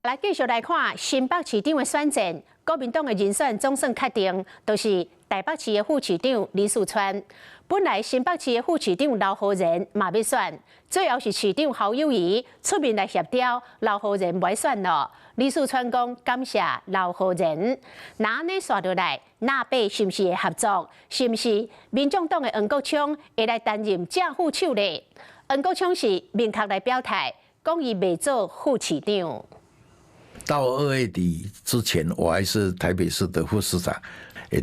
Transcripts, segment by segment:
來繼續來看新北市長的選戰，國民黨的人選總算確定，就是台北市的副市長李四川。本來新北市的副市長劉浩然嘛欲選，最後是市長侯友宜出面來協調，劉浩然袂選囉。李四川講感謝劉浩然，若按呢紲落來，藍白是毋是會合作？是毋是民眾黨的黃國昌會來擔任正副手咧？黃國昌是明確來表態，講伊袂做副市長。到2月底之前，我還是台北市的副市長。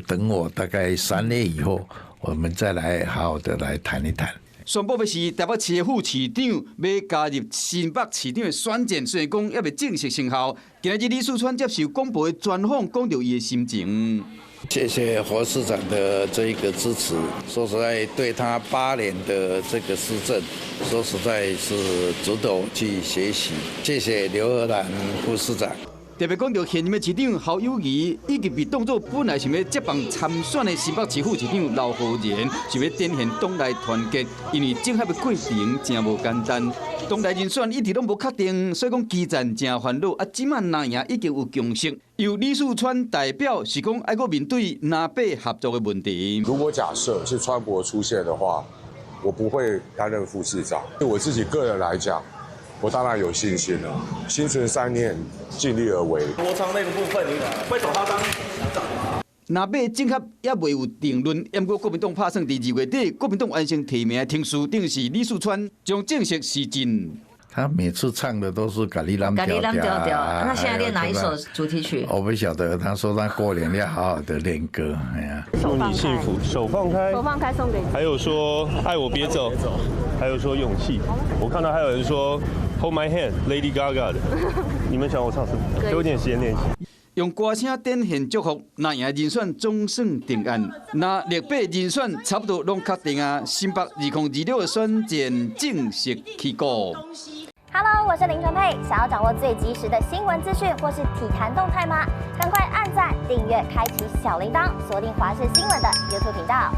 等我大概3月以後，我們再來好好的來談一談。宣布的是台北市的副市長欲加入新北市長的選戰，雖然講猶未正式生效。今日李四川接受廣播的專訪，講著伊的心情。謝謝侯市長的這個支持，說實在，對他8年的這個施政，說實在是值得我去學習。謝謝劉和蘭副市長。特別講著現任的市長侯友宜，以及被當作本來想欲接棒參選的新北市副市長劉浩然，想欲展現黨內團結，因為整合的過程真無簡單。黨內人選一直攏無確定，所以講基層真煩惱。啊，這擺藍營已經有共識，由李四川代表是講愛閣面對藍白合作的問題。如果假設是川博出現的話，我不會擔任副市長。對我自己個人來講，我當然有信心了，心存善念，盡力而為。國昌那個部分，你會找他當市長嗎？藍白整合猶未有定論，毋過國民黨拍算佇2月底，國民黨完成提名的程序，等是李四川將正式示陣。他每次唱的都是《共你攬共你攬調調》，那現在練哪一首主題曲？我不曉得。他說他過年要好好的練歌。哎呀，祝你幸福，手放開，手放開送給你。還有說愛我別走，還有說勇氣。我看到還有人說 Hold my hand，Lady Gaga 的。你們想我唱什麼？給我點時間練習。用歌聲展現祝福，藍營人選總算定案，藍綠白人選差不多攏確定啊。新北2026的選戰正式起鼓。 Hello，我是林純佩。想要掌握最及時的新聞資訊或是體壇動態嗎？趕快按讚、訂閱、開啟小鈴鐺，鎖定華視新聞的 YouTube 頻道。